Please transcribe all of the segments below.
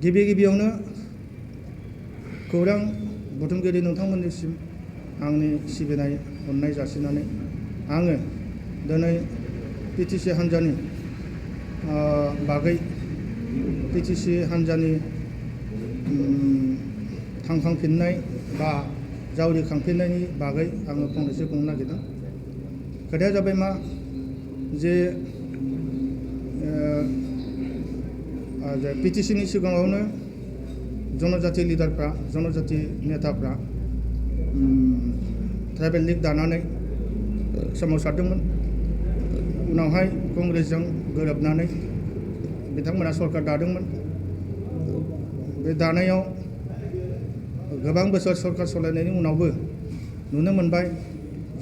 गिबियावनो खौरां बुथुमगिरि नोंथांमोननिसिम आंनि सिबिनाय अननाय जासिनानै आङो दिनै पिटिसि हान्जानि बागै पिटिसि हान्जानि थांखांफिननाय बा जावरिखांफिननायनि बागै आङो फंनैसो बुंनो नागिरदों। खोथाया जाबाय मा जे पिटिसिनि सिगाङावनो जनजाति लिडारफ्रा जनजाति नेताफ्रा ट्राइबेल लिग दानानै सोमावसारदोंमोन। उनावहाय कंग्रेसजों गोरोबनानै बिथांमोना सरकार दादोंमोन। बे दानायाव गोबां बोसोर सरकार सालायनायनि उनावबो नुनो मोनबाय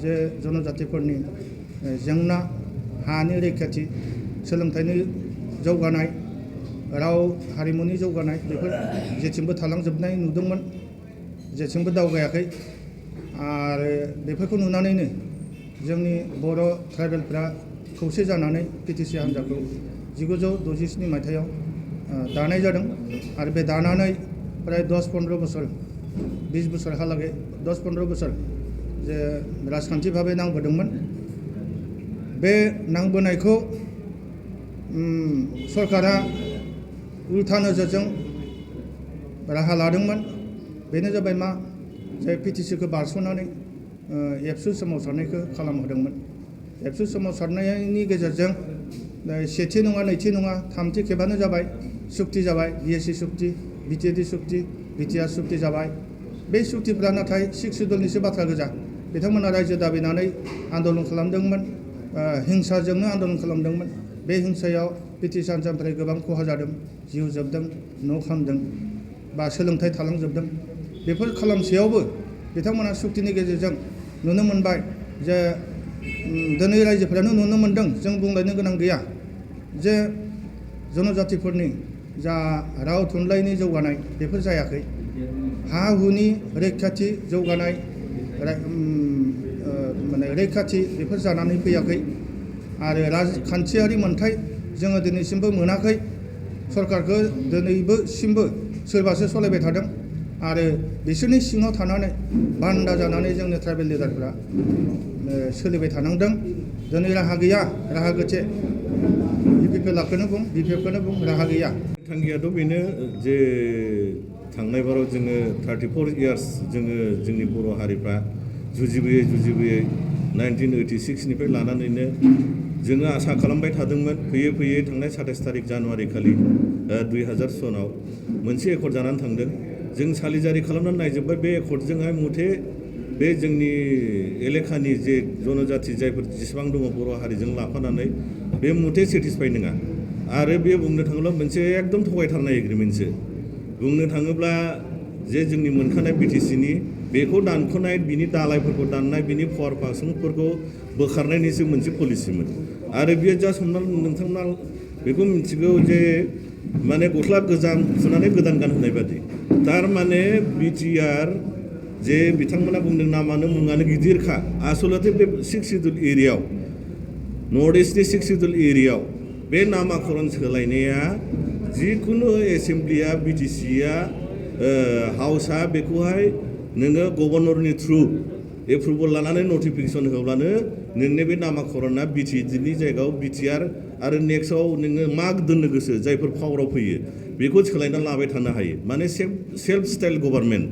जे जनजातिफोरनि जेंना, हानि रैखाथि, सोलोंथाइनि जौगानाय, राव हारिमुनि जौगानाय बेफोर जेथिंबो थालांजोबनाय नुदोंमोन, जेथिंबो दावगायाखै। आरो बेफोरखौ नुनानैनो जोंनि बर' ट्राइबेलफ्रा खौसे जानानै पिटिसि हान्जाखौ 1967 मायथाइयाव दानाय जादों। आरो बे दानानै प्राय 10-15 बोसोर 20 बोसोरहालागै 10-15 बोसोर जे राजखान्थि भाबै नांबोदोंमोन। बे नांबोनायखौ सरकारा उल्था नोजोरजों राहा लादोंमोन। बेनो जाबाय मा जे पिटिसिखौ बारस'नानै एबसु सोमावसारनायखौ खालामहोदोंमोन। एबसु सोमावसारनायनि गेजेरजों सेथि नङा, नैथि नङा, थामथि खेबानो जाबाय सुक्ति जाबाय। बिएसि सुक्ति, बिटिएडि सुक्ति, बिटिआर सुक्ति जाबाय। बे सुक्तिफ्रा नाथाय 6 सिडुलनिसो बाथ्रा गोजा। बिथांमोना रायजो दाबिनानै आन्दलन खालामदोंमोन, हिंसाजोंनो आन्दलन खालामदोंमोन। बे हिंसायाव पिटिसि हान्जानिफ्राय गोबां खहा जादों, जिउ जोबदों, न' खामदों बा सोलोंथाइ थालांजोबदों। बेफोर खालामसेयावबो बिथांमोना सुक्तिनि गेजेरजों नुनो मोनबाय जे दिनै रायजोफ्रानो नुनो मोनदों, जों बुंलायनो गोनां गैया जे जनजातिफोरनि जा राव थुनलाइनि जौगानाय बेफोर जायाखै। हा हुनि रैखाथि जौगानाय माने रैखाथि बेफोर जानानै फैयाखै। आरो राजखान्थियारि मोन्थाय जोङो दिनैसिमबो मोनाखै। सरकारखौ दिनैसिमबो सोरबासो सालायबाय थादों। आरो बिसोरनि सिङाव थानानै बान्दा जानानै जोंनि ट्राइबेल लिडारफ्रा सोलिबाय थानांदों। दिनै राहा गैया, राहा गोथे। बिपिएफखौनो बुं, बिपिएफखौनो बुं, राहा गैया। थांखियाथ' बेनो जे थांनाय बाराव जोङो 34 इयार्स जोङो जोंनि बर' हारिफ्रा जुजिबोयै 1986निफ्राय लानानैनो जोङो आसा खालामबाय थादोंमोन। फैयै थांनाय 27 थारिख जानुवारि खालि 2000 सनाव मोनसे एकर्ड जानानै थांदों। जों सालिजारि खालामनानै नायजोब्बाय। बे एकर्डजोंहाय मथे बे जोंनि एलेखानि जे जनजाति जायफोर जेसेबां दङ बर' हारिजों लाफानानै बे मथे सेटिसफाइ नङा। आरो बे बुंनो थाङोब्ला मोनसे एकदम थगायथारनाय एग्रिमेन्टसो। बुंनो थाङोब्ला जे जोंनि मोनखानाय बिटिसिनि बेखौ दानख'नाय, बिनि दालायफोरखौ दाननाय, बिनि पावार फांसनफोरखौ बोखारनायनिसो मोनसे पलिसिमोन। आरो बियो जास्ट नोंथांमोना बेखौ मिथिगौ जे माने गस्ला गोजाम सुनानै गोदान गानहोनाय बादि। थारमाने बिटिआर जे बिथांमोना बुंदों नामानो मुङानो गिदिरखा। आसलथे बे 6 सिडुल एरियायाव, नर्थ इस्टनि 6 सिडुल एरियायाव बे नामाकरन सोलायनाया जिखुनु एसेमब्लिया बिटिसिया हाउसआ बेखौहाय नोङो गभर्नरनि थ्रु एप्रुभल लानानै नटिफिकेसन होब्लानो नोंनि बे नामाकरना बिटिएडनि जायगायाव बिटिआर आरो नेक्स्टआव नोङो मा दोननो गोसो जायफोर पावाराव फैयो बेखौ सोलायना लाबाय थानो हायो। माने self style government,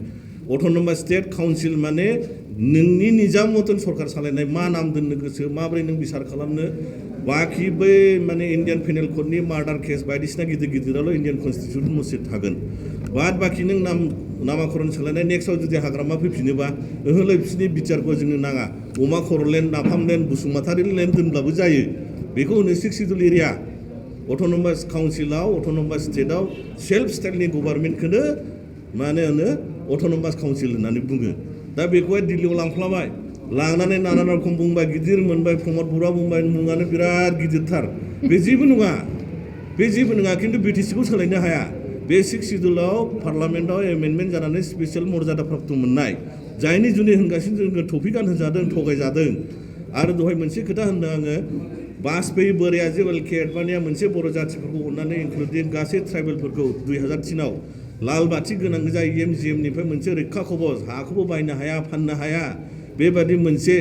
autonomous state council माने नोंनि निजा मतन सरकार सालायनाय, मा नाम दोननो गोसो, माबोरै नों बिसार खालामनो। बाखि बै माने इन्डियान पेनेल क'डनि मार्डार केस बायदिसिना गिदिर गिदिराल' इन्डियान कनस्टिटिउसन मस्जिद थागोन। बाद बाखि नों नामाकरन सोलायनाय नेक्स्टआव जुदि हाग्रामा फैफिनोबा ओहोलै बिसोरनि बिटिआरखौ जोंनो नाङा, अमा खर'लेण्ड, नाफामलेण्ड, बसुमतारि लेण्ड दोनब्लाबो जायो। बेखौ होनो 6 सिडुल एरिया। अट'नमास काउन्सिलाव, अट'नमास स्टेटआव सेल्फ स्टाइलनि गभर्नमेन्टखौनो माने होनो अट'नमास काउन्सिल होननानै बुङो। दा बेखौहाय दिल्लीयाव लांफ्लाबाय, लांनानै नाना रखम बुंबाय, गिदिर मोनबाय। प्रमद बर'आ बुंबाय मुङानो बिराद गिदिरथार। बे जेबो नङा, बे जेबो नङा। खिन्थु बिटिसिखौ सोलायनो हाया। बे 6 सिडुलाव पार्लामेन्टआव एमेन्डमेन्ट जानानै स्पेसियेल मर्यादा प्राप्त मोननाय, जायनि जुनै होनगासिनो जोङो टपिक गानहोजादों, थगायजादों। आरो दहाय मोनसे खोथा होनदों आङो बाजपेयी बोराया जेब्लाखि एडभानिया मोनसे बर' जाथिफोरखौ अननानै इनक्लुडिं गासै ट्राइबेलफोरखौ 2003आव लाल बाथि गोनां गोजा EMGMनिफ्राय मोनसे रैखा कबच हाखौबो बायनो हाया फाननो हाया बेबादि मोनसे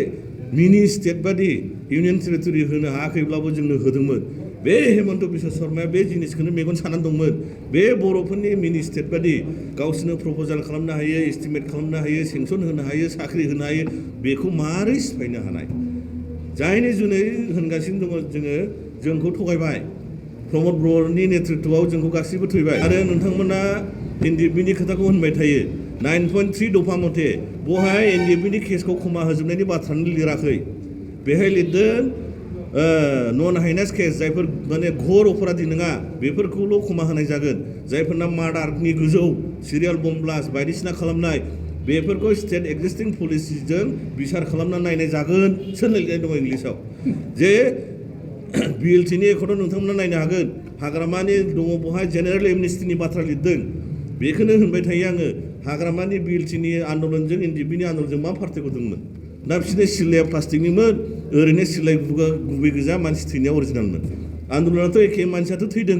मिनि स्टेट बादि इउनियन टेरिटरि होनो हायाखैब्लाबो जोंनो होदोंमोन बे हेमन्त बिश्व शर्माया बे जिनिसखौनो मेगन सानानै दंमोन बे बर'फोरनि मिनि स्टेट बादि गावसोरनो प्रप'जाल खालामनो हायो एस्टिमेट खालामनो हायो सेंसन होनो हायो साख्रि होनो हायो बेखौ मारै सिफायनो हानाय जायनि जुनै होनगासिनो दङ जोंखौ थगायबाय प्रमद बर'नि नेतृत्वआव जोंखौ गासिबो थैबाय आरो नोंथांमोना एनडिएफबिनि खोथाखौ होनबाय थायो 9.3 दफा मथे बहाय एनडिएफबिनि केसखौ खमा होजोबनायनि बाथ्रानो लिराखै बेहाय लिरदों नन हाइनास केस जायफोर माने घोर अपराधी नङा बेफोरखौल' खमा होनाय जागोन जायफोरना मार्डारनि गोजौ सिरियाल बम ब्लास्ट बायदिसिना खालामनाय बेफोरखौ स्टेट एक्जिस्टिं पलिसिजों बिसार खालामना नायनाय जागोन सोलिनाय दङ इंलिसाव जे बिएलटिनि एकर्डआव नोंथांमोना नायनो हागोन हाग्रामानि दङ बहाय जेनेरेल एमनेस्टिनि बाथ्रा लिरदों बेखौनो होनबाय थायो आङो हाग्रामानि बिएलटिनि आन्दलनजों एनडिएफबिनि आन्दलनजों मा पार्टिखौ दंमोन दा बिसोरनि सिलाया प्लास्टिकनिमोन ओरैनो सिलाय गुबै गोजा मानसि थैनाया अरिजिनेलमोन आन्दलनाथ' एखे मानसियाथ' थैदों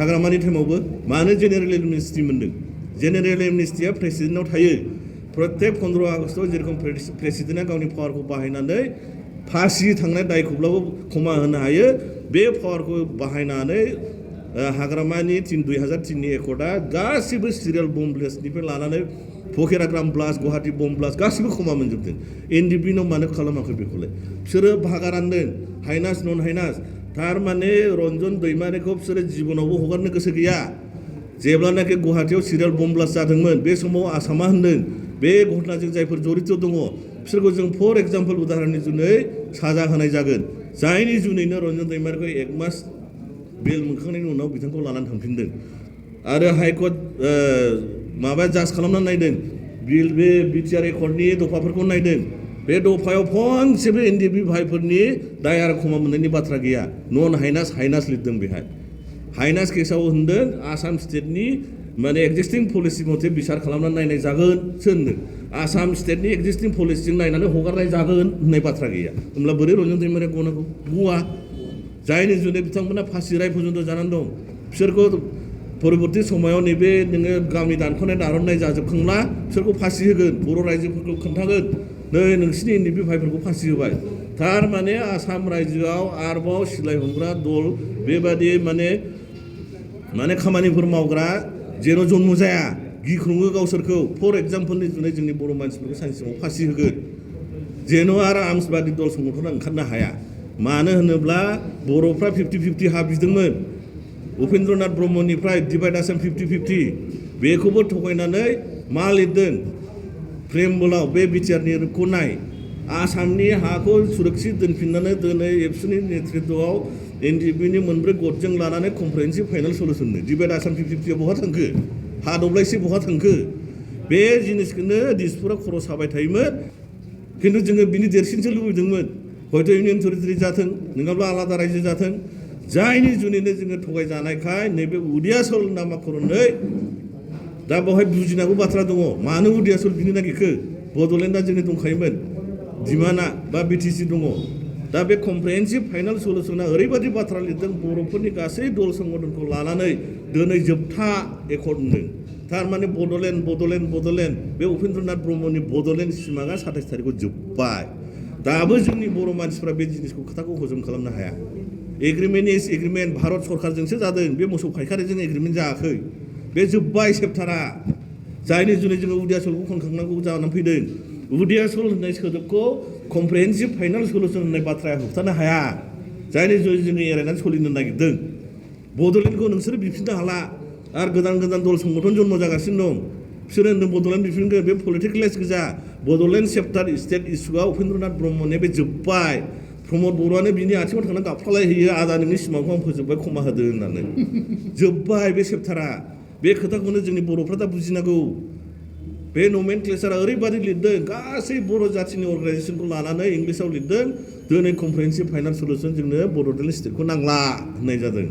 हाग्रामानि टाइमावबो मानो जेनेरेल एमनेस्टि मोनदों जेनेरेल एमनेस्टिया प्रेसिडेन्टनाव थायो प्रत्येक 15 आगस्टआव जेरेखम प्रेसिडेन्टआ गावनि पावारखौ बाहायनानै फासि थांनाय दायखौब्लाबो खमा होनो हायो बे पावारखौ बाहायनानै हाग्रामानि 2003नि एकर्डआ गासिबो सिरियाल बम ब्लास्टनिफ्राय लानानै फकेराग्राम ब्लास्ट गुवाहाटी बम ब्लास्ट गासिबो खमा मोनजोबदों एनडिएफबिनाव मानो खालामाखै बेखौलाय बिसोरो भागा रानदों हाइनास नन हाइनास थारमाने रन्जन दैमारिखौ बिसोरो जिबनावबो हगारनो गोसो गैया जेब्लानाखि गुवाहाटीयाव सिरियाल बम ब्लास्ट जादोंमोन बे समाव आसामा होनदों बे घटनाजों जायफोर जड़ित दङ बिसोरखौ जों फर एग्जाम्पल उदाहरननि जुनै साजा होनाय जागोन जायनि जुनैनो रन्जन दैमारिखौ 1 मास बेल मोनखांनायनि उनाव बिथांखौ लानानै थांफिनदों आरो हाइकर्ट माबा जाज खालामनानै नायदों बे बिटिआर एकर्डनि दफाफोरखौ नायदों बे दफायाव फंसेबो एनडिएफबि भाइफोरनि दाय आरो खमा मोननायनि बाथ्रा गैया नन हाइनास हाइनास लिरदों बेहाय हाइनास केसाव होनदों आसाम स्टेटनि माने एक्जिस्टिं पलिसि मथे बिसार खालामनानै नायनाय जागोन होनदों आसाम स्टेटनि एक्जिस्टिं पलिसिजों नायनानै हगारनाय जागोन होननाय बाथ्रा गैया होमब्ला बोरै रन्जन दैमारिया गनांगौ बुङा जायनि जुनै बिथांमोना फासि राय पर्यन्त जानानै दं बिसोरखौ परबर्ती समाव नैबे नोङो गामि दानख'नाय दारननाय जाजोबखांब्ला बिसोरखौ फासि होगोन बर' रायजोफोरखौ खोन्थागोन नै नोंसिनि एनडिएफबि भाइफोरखौ फासि होबाय थारमाने आसाम रायजोआव आरोबाव सिलाय हमग्रा दल बेबादि माने खामानिफोर मावग्रा जेन' जन्म जाया गिख्रङो गावसोरखौ फर एग्जाम्पलनि जुनै जोंनि बर' मानसिफोरखौ सानसे समाव फासि होगोन जेन' आरो आर्मसबादि दल संगठना ओंखारनो हाया मानो होनोब्ला बर'फ्रा 50-50 हा बिदोंमोन उपेन्द्रनाथ ब्रह्मनिफ्राय डिभाइड आसाम 50-50 बेखौबो थगायनानै मा लिरदों प्रेमबलाव बे बिटिआरनिखौ नाय आसामनि हाखौ सुरक्षित दोनफिननानै दिनै एबसुनि नेतृत्वआव एनडिएफबिनि मोनब्रै गटजों लानानै कमप्रेहेन्सिभ फाइनाल सल्युसननो डिभाइड आसाम 50-50 बहा थांखो हा दब्लायसे बहा थांखो बे जिनिसखौनो दिसपुरा खर' साबाय थायोमोन खिन्थु जोङो बिनि देरसिनसो लुबैदोंमोन हयथ' इउनियन टेरिटरि जाथों नङाब्ला आलादा रायजो जाथों जायनि जुनैनो जोङो थगायजानायखाय नैबे उदियासल नामाकरनै दा बेवहाय बुजिनांगौ बाथ्रा दङ मानो उदियासल बिनो नागिरखो बड'लेण्डआ जोंनि दंखायोमोन दिमाना बा बिटिसि दङ दा बे कमप्रेहेन्सिभ फाइनाल सल्युसना ओरैबायदि बाथ्रा लिरदों बर'फोरनि गासै दल संगठनखौ लानानै दिनै जोबथा एकर्ड होनदों थारमाने बड'लेण्ड बे उपेन्द्रनाथ ब्रह्मनि बड'लेण्ड सिमाङा 27 थारिखआव जोब्बाय दाबो जोंनि बर' मानसिफ्रा बे जिनिसखौ खोथाखौ हजम खालामनो हाया एग्रिमेन्ट इज एग्रिमेन्ट भारत सरकारजोंसो जादों बे मोसौ फायखारिजों एग्रिमेन्ट जायाखै बे जोब्बाय सेप्टारा जायनि जुनै जोङो उदियासलखौ खनखांनांगौ जानानै फैदों उदियासल होननाय सोदोबखौ कमप्रेहेन्सिभ फाइनाल सल्युसन होननाय बाथ्राया होबथानो हाया जायनि जुनै जोङो एरायनानै सोलिनो नागिरदों बड'लेण्डखौ नोंसोरो बिफिननो हाला आरो गोदान दल संगठन जन्म जागासिनो दं बिसोरो होनदों बड'लेण्ड बिफिनगोन बे पलिटिकेलाइज गोजा बड'लेण्ड सेप्टार स्टेट इस्युआ उपेन्द्रनाथ ब्रह्मनि बे जोब्बाय प्रमद बर'आनो बिनि आथिङाव थांनानै गाबख्रालायहैयो आदा नोंनि सिमांखौ आं फोजोबबाय खमा होदो होननानै जोब्बाय बे सेप्टारा बे खोथाखौनो जोंनि बर'फ्रा दा बुजिनांगौ बे नमेनक्लेचारा ओरैबादि लिरदों गासै बर' जाथिनि अर्गानाइजेसनखौ लानानै इंलिसाव लिरदों दिनै कमप्रेहेन्सिभ फाइनाल सल्युसन जोंनो बड'लेण्ड स्टेटखौ नांला होननाय जादों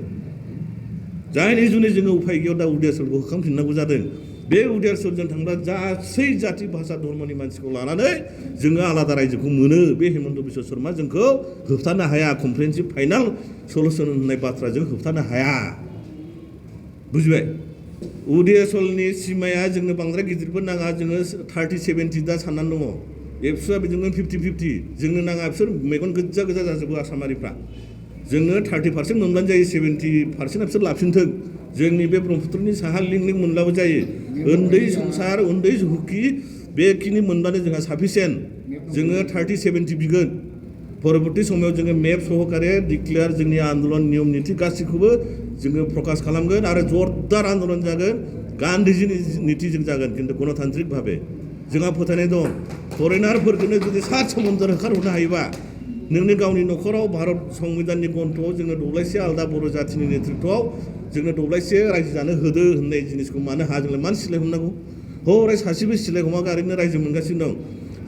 जायनि जुनै जोङो उफाय गैयाव दा उदियासलखौ होखांफिननांगौ जादों बे उदियासलजों थांब्ला गासै जाति भाषा धर्मनि मानसिखौ लानानै जोङो आलादा रायजोखौ मोनो। बे हेमन्त बिश्व शर्मा जोंखौ होबथानो हाया। कमप्रिहेन्सिभ फाइनाल सलुसन होननाय बाथ्राजों होबथानो हाया। बुजिबाय? उदियासलनि सिमाया जोंनो बांद्राय गिदिरबो नाङा। जोङो 30-70 दा साननानै दङ। एबसुआ बिदिनो 50-50 जोंनो नाङा। बिसोर मेगन गोजा गोजा जाजोबो आसामारिफ्रा। जोंनो 30% मोनब्लानो जायो। 70%आ बिसोर लाफिनथों। जोंनि बे ब्रह्मपुत्रनि साहा लिंक मोनब्लाबो जायो। उन्दै संसार उन्दै हुखि बेखिनि मोनब्लानो जोंहा साफिसियेन्ट। जोङो 30-70 बिगोन। परबर्ती समाव जोङो मेप सहकारे डिक्लेयार जोंनि आन्दलन नियम निथि गासैखौबो जोङो प्रकाश खालामगोन आरो जरदार आन्दलन जागोन। गान्धीजिनि नितिजों जागोन। खिन्थु गणतान्त्रिक भाबे जोंहा फोथायनाय दं। फरेनारफोरखौनो जुदि सात समुद्र होखारहरनो हायोबा नोंनि गावनि न'खराव भारत संबिधाननि गन्थ'आव जोङो दब्लायसे आलादा बर' जाथिनि नेतृत्वआव जोङो दब्लायसे रायजो जानो होदो होननाय जिनिसखौ मानो हाया? जोंलाय मानो सिलाय हमनांगौ? हरै सासेबो सिलाय हमाखै ओरैनो रायजो मोनगासिनो दं।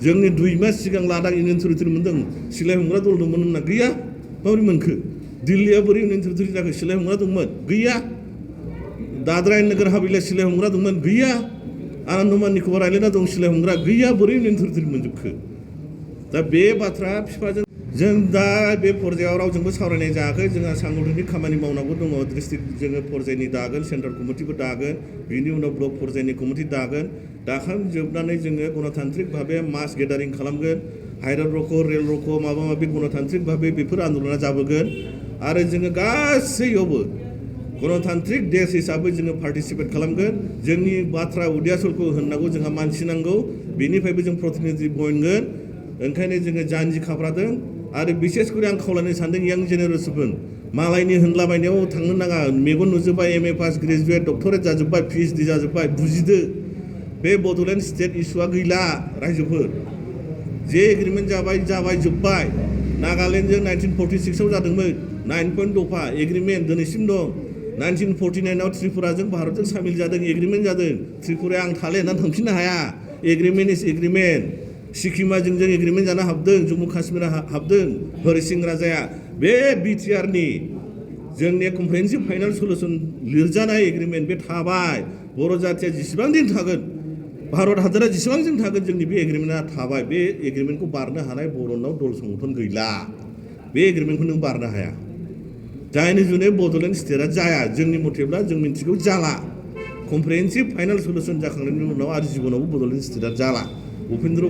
जोंनि 2 मास सिगां लादाख इउनियन टेरिटरि मोनदों। सिलाय हमग्रा दल दंमोन होनना गैया। माबोरै मोनखो? दिल्लीया बोरै इउनियन टेरिटरि जाखो? सिलाय हमग्रा दंमोन गैया। दादरा नोगोर हावेलिया सिलाय हमग्रा दंमोन गैया। आनन्दामान निकबार आइलेन्डआ दं सिलाय हमग्रा गैया। बोरै इउनियन टेरिटरि मोनजोबखो? दा बे बाथ्रा बिफाजों जों दा बे पर्यायाव रावजोंबो सावरायनाय जायाखै। जोंहा सांगठनिक खामानि मावनांगौ दङ। डिस्ट्रिक्ट जोङो पर्यायनि दागोन, सेन्ट्रेल कमिटिबो दागोन, बिनि उनाव ब्लक पर्यायनि कमिटि दागोन। दाखांजोबनानै जोङो गणतान्त्रिक भाबे मास गेदारिं खालामगोन। हाइरार रक' रेल रक' माबा माबि गणतान्त्रिक भाबे बेफोर आन्दलना जाबोगोन आरो जोङो गासैयावबो गणतान्त्रिक देश हिसाबै जोङो पार्टिसिपेट खालामगोन। जोंनि बाथ्रा उदियासलखौ होननांगौ जोंहा मानसि नांगौ। बेनिफ्रायबो जों प्रतिनिधि बयनगोन। ओंखायनो जोङो जानजि खाफ्रादों आरो बिसेसकरि आं खावलायनो सानदों यां जेनेरेसनफोर मालायनि होनलाबायनायाव थांनो नाङा। मेगन नुजोब्बाय, MA पास, ग्रेजुवेट, डक्टरेट जाजोब्बाय, PhD जाजोब्बाय। बुजिदो बे बड'लेण्ड स्टेट इस्युआ गैला। रायजोफोर जे एग्रिमेन्ट जाबाय जोब्बाय। नागालेण्डजों 1946आव जादोंमोन। 9 पइन्ट दफा एग्रिमेन्ट दिनैसिम दं। 1949आव त्रिपुराजों भारतजों सामिल जादों, एग्रिमेन्ट जादों। त्रिपुराया आं थाले होननानै थांफिननो हाया। एग्रिमेन्ट इज एग्रिमेन्ट। सिक्किमा जोंजों एग्रिमेन्ट जानो हाबदों, जम्मु काश्मीरा हाबदों। हरि सिं राजाया बे BTRनि जोंनि कमप्रिहेन्सिभ फाइनाल सलुसन लिरजानाय एग्रिमेन्ट बे थाबाय। बर' जाथिया जेसेबां दिन थागोन, भारत हादरा जेसेबां दिन थागोन जोंनि बे एग्रिमेन्टआ थाबाय। बे एग्रिमेन्टखौ बारनो हानाय बर'नाव दल संगठन गैला। बे एग्रिमेन्टखौ नों बारनो हाया। जायनि जुनै बड'लेण्ड स्टेटआ जाया। जोंनि मथेब्ला जों मिन्थिगौ जाला। कमप्रिहेन्सिभ फाइनाल सलुसन जाखांनायनि उनाव आरो जिबनावबो बड'लेण्ड स्टेटआ जाला। उपेन्द्र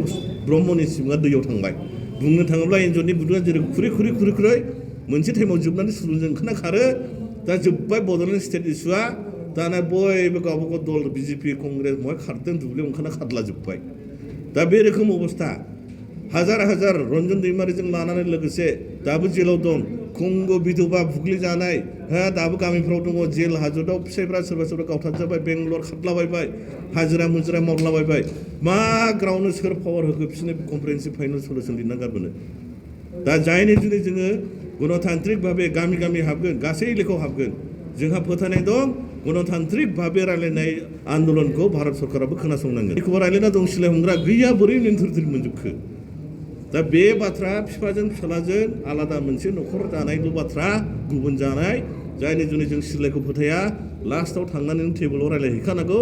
ब्रह्मनि सिमुङा दैयाव थांबाय। बुंनो थाङोब्ला एन्जरनि गुदुङा जेरै खुरै मोनसे टाइमाव जोबनानै सुलुंजों ओंखारना खारो। दा जोब्बाय बड'लेण्ड स्टेट इस्युआ। दाना बयबो गावबागाव दल BJP कंग्रेस बहाय खारदों, दुब्लियाव ओंखारना खारला जोब्बाय। दा बे रोखोम अबस्था। हाजार रन्जन दैमारिजों लानानै लोगोसे दाबो जेलाव दं। कंग' बिधबा बुग्लिजानाय दाबो गामिफ्राव दङ। जेल हाजतआव फिसाइफ्रा सोरबा गावथारजाबाय, बेंगलर खारलाबायबाय, हाजिरा मुजिरा मावलाबायबाय। मा ग्राउन्डआव सोर पावार होखो बिसोरनो कमप्रिहेन्सिभ फाइनाल सलुसन लिरना गारबोनो? दा जायनि जुनै जोङो गणतान्त्रिक भाबे गामि हाबगोन, गासै लेखायाव हाबगोन। जोंहा फोथायनाय दं गणतान्त्रिक भाबे रायलायनाय आन्दलनखौ भारत सरकाराबो खोनासंनांगोन। निकबार आइलेन्डआ दं सिलाय हमग्रा गैया। बोरै इउनियन टेरिटरि मोनजोबखो? दा बे बाथ्रा बिफाजों फिसालाजों आलादा मोनसे न'खर जानायल' बाथ्रा, गुबुन जानाय। जायनि जुनै जों सिलायखौ फोथाया। लास्टआव थांनानै टेबोलाव रायलायहैखानांगौ।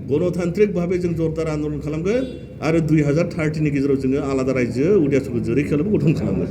गणतान्त्रिक भाबे जों जरदार आन्दलन खालामगोन आरो 2030नि गेजेराव जोङो आलादा रायजो उदियासलखौ जेरैखालबो गठन खालामगोन।